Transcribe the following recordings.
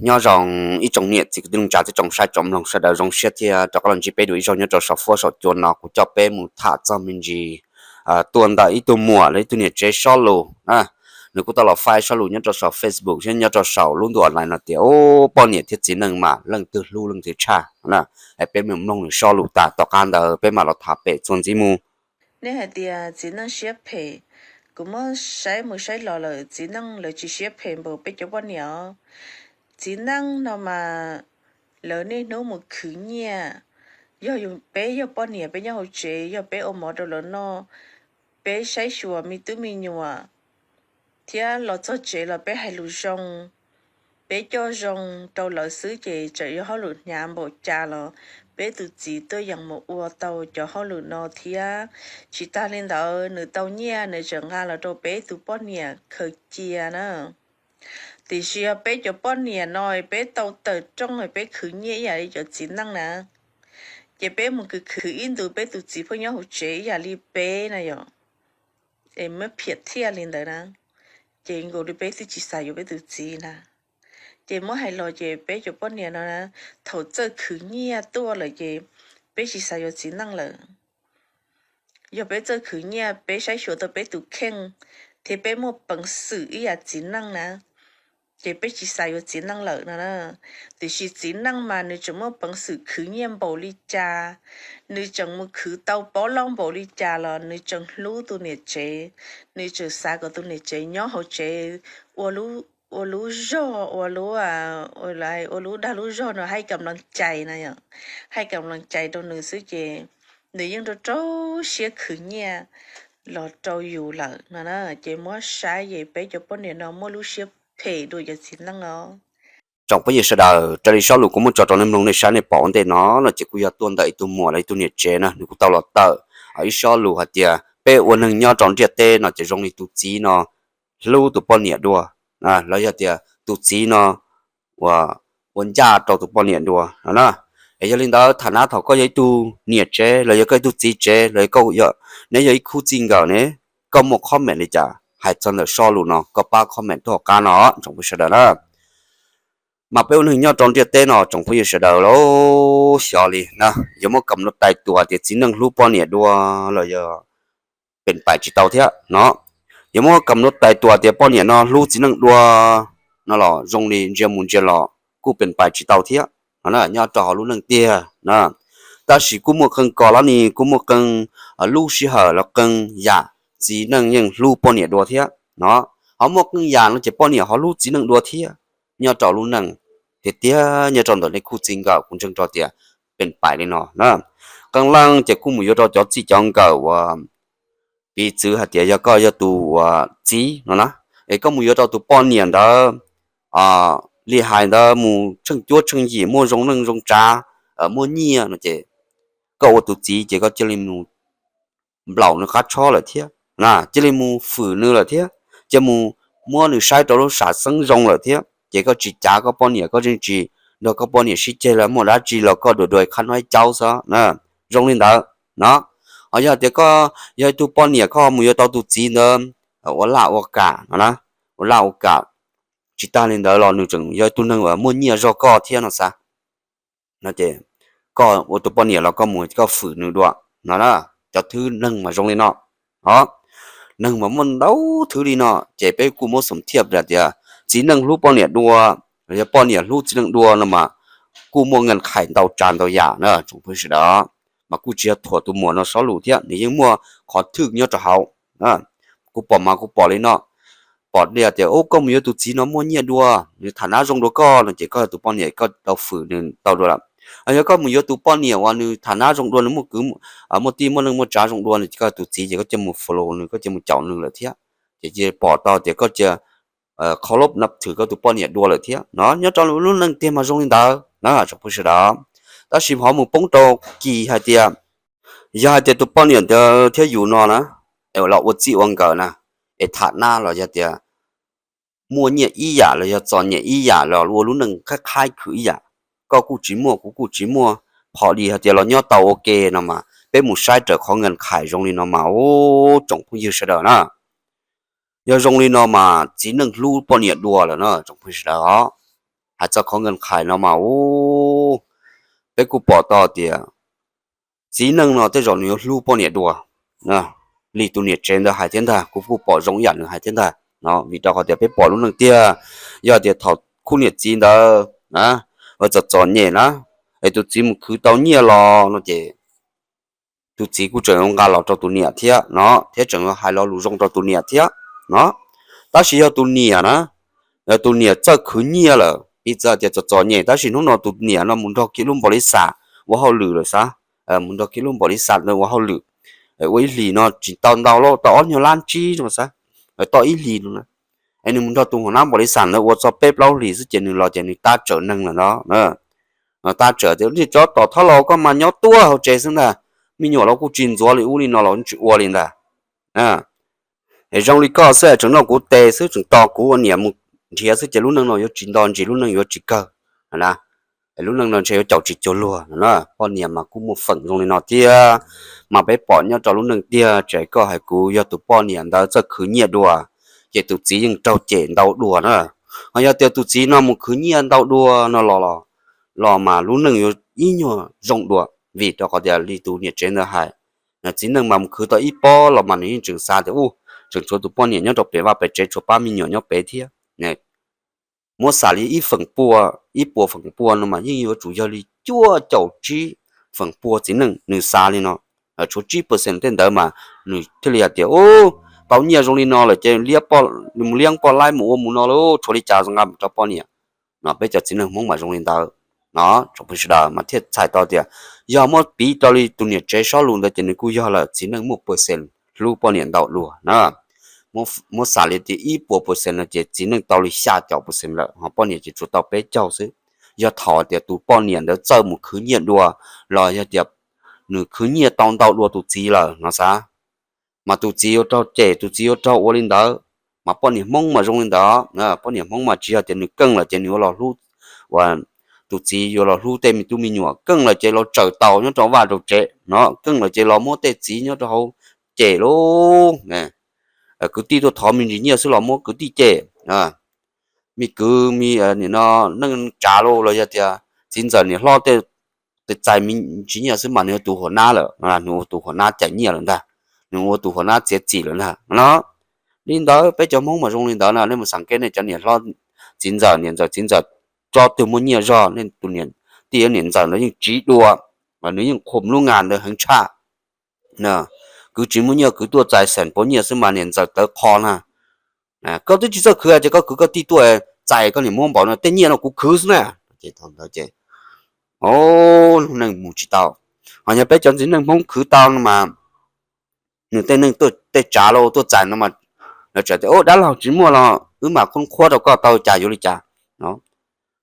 Nyob zoo ib tsoom niam txiv kwv tij neej tsa tsoom saib tsoom mloog sawv daws, zoo siab thiab rov qab los ntsib peb dua ib zaug nyob rau saum fuab saum cua no. Kuv coj peb mus tham txog me ntsis tuaj ntawm ib tug muam los ib tug niam tsev sob lus. Nws kuj tau los faib sob lus nyob rau saum Facebook thiab nyob rau saum lub ntuj online no tias, ub, poj niam thiab txiv neej mas leej twg hlub leej twg tshaj. Peb mus mloog nws sob lus tas tom qab ntawd peb mam los tham pem txuas ntxiv mus. Nej hais tias txiv neej siab phem, kuv muab saib mus saib los lawm, txiv neej lawv tsis siab phem npaum peb cov poj niam os. Txiv neej no mas lawv niaj hnub mus khwv nyiaj. Yog peb yog poj niam, peb nyob hauv tsev, yog peb ua mov rau lawv noj, peb saib xyuas me tub me nyuam, thiab los txog tsev los peb hais lus zoo, peb coj zoo rau lawv xwb ces txawm yog hauj lwm hnyav npaum cas los peb tus txiv tuaj yeem mus ua tau cov hauj lwm no thiab. Tsis tas li ntawd, nws tau nyiaj nws tseem nqa los rau peb tus poj niam khaws cia na. Tiam sis yog peb cov poj niam no peb tau tawm rooj, peb khwv nyiaj ib yam li cov txiv neej na, ces peb mus khwv khwv ib ntus, peb tus txiv pheej nyob hauv tsev ib yam li peb na yom, es muab phiam thiaj li ntawd na, ces nkaus li peb twb tsis xav yuav peb tus txiv na. Ces muab hais los ces peb cov poj niam no na, thaum txawj khwv nyiaj tuaj lawm ces peb tsis xav yuav txiv neej lawm. Yog peb txawj khwv nyiaj, peb saib xyuas tau peb tus kheej, thiab peb muaj peev xwm ib yam txiv neej na, ces peb tsis xav yuav txiv neej lawm no na. Tiam sis txiv neej mas nws tseem muaj peev xwm khwv nyiaj npaum li cas, nws tseem mus khwv tau pob loj npaum li cas los nws tseem hlub tus niam tsev, nws tseem xav kom tus niam tsev nyob hauv tsev ua lub zog, ua lub, ua lub dag lub zog no, hais kam laj cai na yom, hais kam laj cai rau nws xwb ces nws yeej rau rau siab khwv nyiaj los rau yus lawm no na. Ces muab saib ces peb cov poj niam no muaj lub siab phem dua cov txiv neej os. Tsoom phooj ywg sawv daws, raws li sob lus kuv muab tso rau nej mloog nej saib nej pom ua ntej no no ces kuj yog tuaj ntawm ib tug muam los ib tug niam tsev na, nws kuj tau los tawm ib sob lus hais tias peb ua neeg nyob rau ntiaj teb no ces zoo li tus txiv no hlub tus poj niam dua, los yog tias tus txiv no ua ncaj rau tus poj niam dua no na. Es yog li ntawd tham na, thaum koj yog ib tug niam tsev los yog koj ib tug txiv tsev los yog koj, neb yog ib khub txij nkawm ne, koj muaj comment li cas hais txog ntawm sob lus no koj pab comment tuaj hauv qab no tsoom phooj ywg sawv daws na. Mas peb ua neeg nyob rau ntiaj teb no tsoom phooj ywg sawv daws los xyov li na, yuav muab kam luag tais tuas tias txiv neej hlub poj niam dua los yog pem pais tsis tau thiab no. Yuav muab kam luag tais tuas tias poj niam no hlub txiv neej dua no los zoo li ntsia mus ntsia los kuj pem pais tsis tau thiab no na, nyob rau hauv lub neej tiag na. Tab sis kuj muaj qee kom los ni, kuj muaj qee lub sij hawm los qee yam txiv neej yeej hlub poj niam dua thiab no. Ho muaj qee yam no ces poj niam ho hlub txiv neej dua thiab. Nyob rau lub neej tiag tiag nyob rau ntawm nej khub txij nkawm kuv ntseeg rau tias pem pais li no na. Qee leej ces kuj mus yuav rau cov txij cov nkawm uas, piv txwv hais tias yog koj yog tus uas txiv no na, es koj mus yuav rau tus poj niam ntawd li hais ntawd mus tsheej cuab tsheej yim, muaj zoo neej zoo tsav, muaj nyiaj no ces koj ua tus txiv ces koj cia li mus nplaum nws qab tshob lawm thiab, cia li mus fwm nws lawm thiab, cia mus muab nws saib rau lub sam xeeb zoo lawm thiab, ces koj tsis cav koj poj niam, koj yeej tsis nrog koj poj niam sib ceg los muaj dab tsi los koj duas duas qhab no ib caub xwb na. Zoo li ntawd no. Ho yog tias koj yog ib tug poj niam koj mus yuav tau tus txiv ntawd ua laj ua kam no na, ua laj ua kam, tsis tas li ntawd los nws tseem yog ib tug neeg uas muaj nyiaj zog koj thiab no xav, no ces koj ua tus poj niam los koj mus koj fwm nws dua no na. Cov thwv neeg mas zoo li no, o, neeg mas muaj ntau thwv li no. Ces peb kuj muab xoom thiaj tias txiv neej hlub poj niam dua los yog poj niam hlub txiv neej dua no mas kuj muaj nkees khais ntau tsav ntau yam na tsoom phooj ywg sawv daws. Mas kuj tsis yog thuam tus muam no sob lus thiab, nws yeej muaj qhov thwj nyob rau hauv. Kuv pom mas kuv pom li no, pom li tias, ub, koj mus yuav tus txiv no muaj nyiaj dua, nws tham nab zoo dua koj no ces koj yog tus poj niam koj tau fwm nws tau dua lawm. Yog koj mus yuav tus poj niam uas nws tham nab zoo dua, nws muaj kwv, muaj tij muaj neej muaj tsav zoo dua no ces koj yog tus txiv ces koj cia mus follow nws, koj cia mus caum nws lawm thiab. Ces cia pom tau tias koj cia qhov lub nab thwm koj tus poj niam dua lawm thiab no. Nyob rau lub neej tiag mas zoo li ntawd na tsoom phooj ywg sawv daws. Tab sis ho mus poob rau kis hais tias, yog hais tias tus poj niam ntawd thiab yus no na, es los ua txij ua nkawm na, es tham nab los yog tias muaj nyiaj ib yam los yog txom nyem ib yam los ua lub neej qhaib qhaib khwm ib yam, koj kuj tsis muaj kuv kuj tsis muaj, pom li hais tias los nyob tau ua ke no mas peb mus saib raws qhov nkees khais zoo li no mas, ub, tsoom phooj ywg sawv daws na. Yog zoo li no mas txiv neej hlub poj niam dua lawm na tsoom phooj ywg sawv daws os. Hais txog qhov nkees qhais no mas ub, peb kuj pom tau tias txiv neej no tej zaum nws yuav hlub poj niam dua li tus niam tsev ntawd hais thiab ntag. Kuv kuj pom zoo ib yam nws hais thiab ntag no, vim rau qhov tias peb pom lub neej tiag, yog tias thaum khub niam txiv ntawd ua txom txom nyem na, es tus txiv mus khwv tau nyiaj los no ces tus txiv kuj tseem yuav nqa los rau tus niam thiab no, thiab tseem yuav hais lo lus zoo rau tus niam thiab no. Tab sis yog tus niam na, yog tus niam txawj khwv nyiaj lawm, piv txwv tias txom txom nyem tab sis hnub no tus niam no mus nrog kiag lub npaum li xas ua hauj lwm lawm xav, mus nrog kiag lub npaum li xas ua hauj lwm, ua ib hlis no tsis tau ntau lauj, tau ob nyuag lab tsib no xav, tau ib hlis no na, es nws mus nrog tus huam nab npaum li xas ntawd ua txog peb plaub hlis xwb ces nws los ces nws tab tsawm neeg lawm no. Tab tsawm tias, Tsob tom thab laus, koj mas nyob tuaj hauv tsev xwb ntag, me nyuam los kuj tsis ntxuav li ub li no los tsis ua li ntag. Es zoo li koj xwb tseem noj kuv tes xwb, tseem tos kuv ua niam mus nrhiav xwb ces lub neej no yuav tsis nto ntsis, lub neej yuav tsis kawg na. Lub neej no ntshe yuav caum tsis cuag luag no na. Poj niam mas kuj muaj feem zoo li no thiab, mas peb pom nyob rau lub neej tiag, tsis hais koj hais kuv, yog tus poj niam ntawd txawj khwv nyiaj dua ces tus txiv yeej raug cem ntau dua na. Ho yog tias tus txiv no mus khwv nyiaj ntau dua no los, los mas lub neej yuav ib nyuag zoo dua, vim rau qhov tias li tus niam tsev ntawd hais, txiv neej mas mus khwv tau ib pob los mas nws yeej tseem xav tias, u, tseem tshuav tus poj niam nyob rau pem vaj pem tsev, tshuav pab me nyuam nyob pem thiab. Muab xav li ib feem pua, ib puas feem pua no mas yeej yuav tsum yog li cuaj caum tsib feem pua txiv neej nws xav li no. Tshuav tsib percent tej ntawd mas nws thiaj li hais tias, u, tau nyiaj zoo li no lawm ces mus liab poj laib mus ua mus no lauj, tshuav li cas nqa mus rau poj niam no. Peb cov txiv neej Hmoob mas zoo li ntawd no, tsoom phooj ywg sawv daws mas thiaj txhais tau tias yog muab piv rau li tus niam tsev sob lus ntawd ces nws kuj yog lawm, txiv neej muaj percent hlub poj niam ntau dua na. Muab xav li tias ib puas percent no ces txiv neej tau li xya caum percent lawm, ho poj niam ces tsuas tau peb caug xwb. Yog thaum tias tus poj niam ntawd txawj mus khwv nyiaj dua, los yog tias nws khwv nyiaj tau ntau dua tus txiv lawm no xav, mas tus txiv yuav raug cem, tus txiv yuav raug ua li ntawd. Mas poj niam Hmoob mas zoo li ntawd, poj niam Hmoob mas tsis yog tias nws keej lawm ces nws yuav los hlub, uas tus txiv yuav los hlub tej me tub me nyuam, keej lawm ces los tsawm taus nyob rau vaj rau tsev no, keej lawm ces los muab tej txiv nyob rau hauv cem lauj. Kwv tij tuaj thov me ntsis nyiaj xwb los muab kwv tij cem. Me kwv me, nim no neej tsa lauj, los yog tias txiv ntxawm niam hlob tej txais me ntsis nyiaj xwb mas nws ua tus huam nab lawm, nws ua tus huam nab cais nyiaj lawm ntag, nws ua tus huam nab txiav txim lawm ntag no. Li ntawd peb cov Hmoob mas zoo li ntawd na, nej mus xav kev nej cov niam hlob, txiv ntxawm, niam ntxawm, txiv ntxawm, tsob twg muaj nyiaj zog nej tus niam tij niam ntxawm ntawd yeej tsiv dua, nws yeej qhuas lub ngas ntawd heev tshaj. Kwv tsis muaj nyiaj, kwv tuaj txais xeem pauv nyiaj xwb mas niam ntxawm tawv qho na. Koj twb tsis txawj khwv ces koj kwv koj tij tuaj txais koj niam muab npaum no, tej nyiaj no kuv khwv xwb na. Ces thaum ntawd ces lub neej mus tsis tau. Ho yog peb cov txiv neej Hmoob khwv tau no mas nws tej neej tej tsav los tuaj txais no mas lawv txawm tias, u, dab laug tsis muaj los wb mam khub qhuab rau koj tau cas yuav li cas no.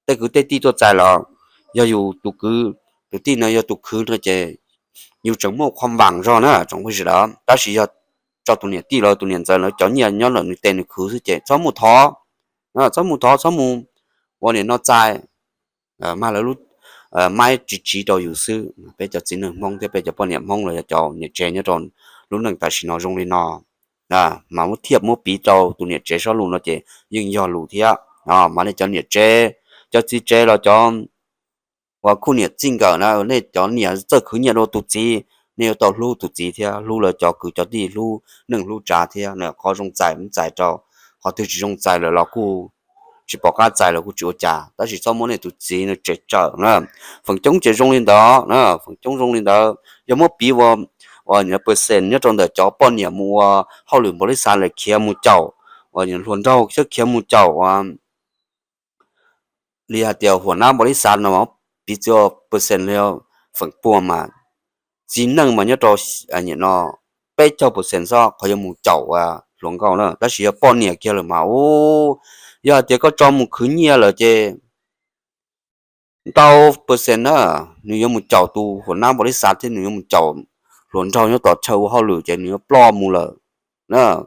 Tej kwv tej tij tuaj txais los yog yus tus kwv tus tij no yog tus khwv no ces yus tseem muaj qhov vam zog na tsoom phooj ywg sawv daws. Tab sis yog tso tus niam tij los tus niam ntxawm lawv cov nyiaj nyob ntawm nws tes nws khwv xwb ces txhob mus thov, txhob mus thov, txhob mus ua niam no txais, mag lawv lub maib tsis tsiv rau yus xwb. Peb cov txiv neej Hmoob thiab peb cov poj niam Hmoob los yog cov niam tsev nyob rau lub neej tam sim no zoo li no, mas muab thiaj muab piv rau tus niam tsev sob lus no ces yeej yog lus thiab. Mas nej cov niam tsev, cov txiv tsev los cov uas khub niam txij nkawm na, nej cov niam txawj khwv nyiaj dua tus txiv, nej yuav tau hlub tus txiv thiab hlub lawv cov kwv cov tij, hlub neej hlub tsav thiab. Qhov zoo txais muab txais rau, qhov twg tsis zoo txais lawm los kuj tsis pom qab txais los kuj tsis ua cas, tab sis txhob muab nej tus txiv no tsem tsawm na. Feem coob ces zoo li ntawd na, feem coob zoo li ntawd. Yog muab piv ua, ua percent nyob rau ntawm cov poj niam mus ua hauj lwm npaum li xav lawm khiav mus caum uas hluas nraug thiab khiav mus caum uas li hais tias huam nab npaum li xav no, piv txwv percent li feem pua mas txiv neej mas nyob rau no peb caug percent xwb qhov yuav mus caum hluas nkauj na. Tab sis yog poj niam kiag lawm mas, u, yog hais tias koj tso mus khwv nyiaj lawm ces ntau percent na, nws yuav mus caum tus huam nab npaum li xav thiab nws yuav mus caum hluas nraug nyob tom chaw ua hauj lwm ces nws yuav ploj mus lawm.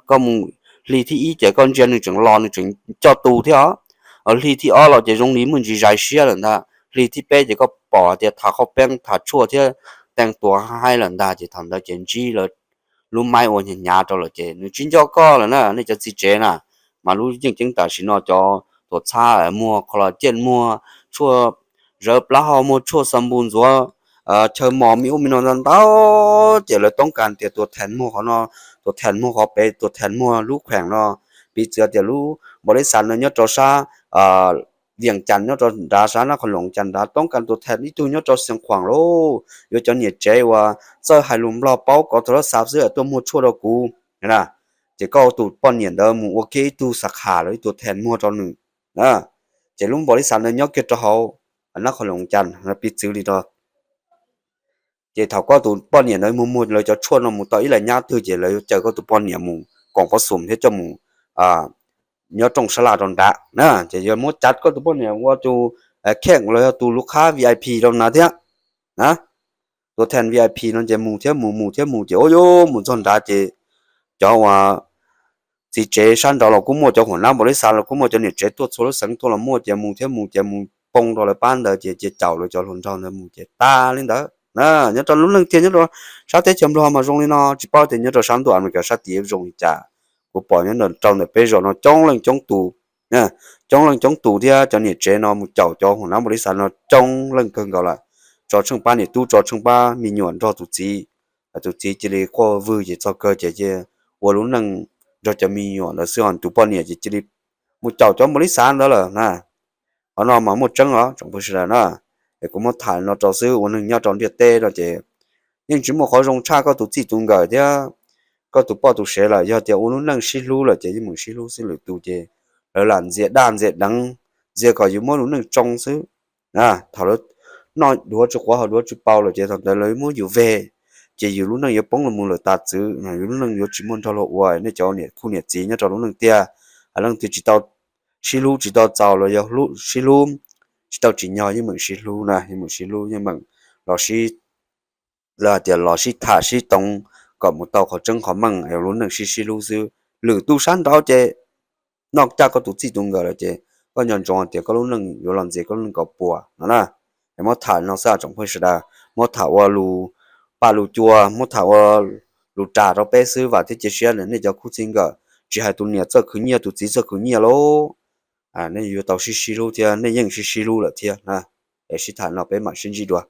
Koj mus hli thib ib ces koj ntsia nws tseem los nws tseem coj tus thiab os. Hli thib ob los ces zoo li muaj ntsis zais siab lawm ntag. Hli thib peb ces koj pom tias tham qhov peeb tham tshuaj thiab teej tuas haib lawm ntag ces thaum ntawd ces ntsib lawv lub maib ua hnyav hnyav rau lawm ces nws tsis nco koj lawm na nej cov txiv tsev na. Mas lub yeej ceeb tam sim no cov tuam txhab muag, qhov los ciaj muag, tshuaj zawv plaub hau muag, tshuaj xa npus ntxuav, chaw mos me ub me no ntau ntau, ces lawv toob kas tias tus thas muag qhov no, tus thas muag qhov pem, tus thas muag lub kheem no, piv txwv tias lub npaum li xav no nyob rau sab Vias Cas nyob rau nrad, sab Nab Qhoos Loos Cas nrad, toob kas tus thas ib tug nyob rau Xeev Khuam lauj, yuav cov niam tsev uas txawj hais lus Nplog paub kov tau lab xav xwb tuaj muag tshuaj rau kuv na. Ces koj tus poj niam ntawd mus ua kiag ib tug xa khas los ib tug thas muag rau nws. Ces lub npaum li xav ntawd nyob kiag rau hauv Nab Qhoos Loos Cas, piv txwv li no. Ces thaum koj tus poj niam ntawd mus muag lawv cov tshuaj no mus tau ib las nyab twg ces lawv yuav caw koj tus poj niam mus koom pob xum thiab coj mus nyob rooj sab laj rau nrad na. Ces yuav muab cav koj tus poj niam ua tus kheej los yog tus lub qhab V I P rau nrad thiab na. Tus thas V I P no ces mus thiab mus, mus thiab mus, ces ua yuav mus txog nrad ces cov uas txiv tsev sab nraud los kuj muaj, cov huam nab npaum li xav los kuj muaj, cov niam tsev tuaj txhua lub xeev tuaj los muaj, ces mus thiab mus, ces mus poob rau lawv pab ntawd ces cia caum lawv cov hluas nraug ntawd mus ces tag li ntawd na. Nyob rau lub neej tiag nyob rau sab teb chaws Nplog mas zoo li no, tsis paub tias nyob rau sab ntuj Amelikas sab tid zoo li cas. Kuv pom nyob rau ntawm peb zos no coob leej coob tus, coob leej coob tus thiab cov niam tsev no mus caum cov huam nab npaum li xav no coob leej kawg nkaus lawm. Tso tsheej pab niam tub, tso tsheej pab me nyuam nrog tus txiv, tus txiv cia li quaj vwg ces txog kawg ces cia ua lub neej nrog cov me nyuam ntawd xwb, ho tus poj niam ces cia li mus caum cov npaum li xav ntawd lawm na. Qhov no mas muaj tseeb os tsoom phooj ywg sawv daws na. Es kuv muab tham no rau xwb, ua neeg nyob rau ntiaj teb no ces yeej tsis muaj qhov zoo tshaj koj tus txij tus nkawm thiab koj tus poj tus sev lawm. Yog tias ua lub neej sib hlub lawm ces yeej meem sib hlub xwb, lwm tus ces lawv lam ntxias daj ntxias deev, ntxias kom yus muab lub neej tsoo xwb. Thaum lawv noj duav tsis quav haus duav tsis paus lawm ces thaum ntawd lawv muab yus veg, ces yus lub neej yuav poob los mus lawm tas txwv, yus lub neej yuav tsis muaj nrog luag ua. Nej cov niam khu niam txiv nyob rau lub neej tiag, leej twg tsis tau sib hlub tsis tau txaus los yog sib hlub tsis tau tsim nyog yeej meem sib hlub na, yeej meem sib hlub, yeej meem los sib, los tias los sib tham sib toov kom mus tau qhov tseeb qhov meej es lub neej sib sib hlub xwb. Lwm tus sab nraud ces noj caj koj tus txij tus nkawm lawm ces koj nco ntsoov tias koj lub neej yuav los ntxias koj lub neej kom puas no na. Es muab tham no xwb tsoom phooj ywg sawv daws, muab tham ua lus paj lus cua, muab tham ua lus ras rau peb xwb, vam thiab cia siab nej cov khub txij nkawm, tsis hais tus niam txawj khwv nyiaj tus txiv txawj khwv nyiaj lauj, nej yuav tau sib sib hlub thiab nej yeej sib sib hlub lawm thiab na. Es sib tham no peb mam sib ntsib dua.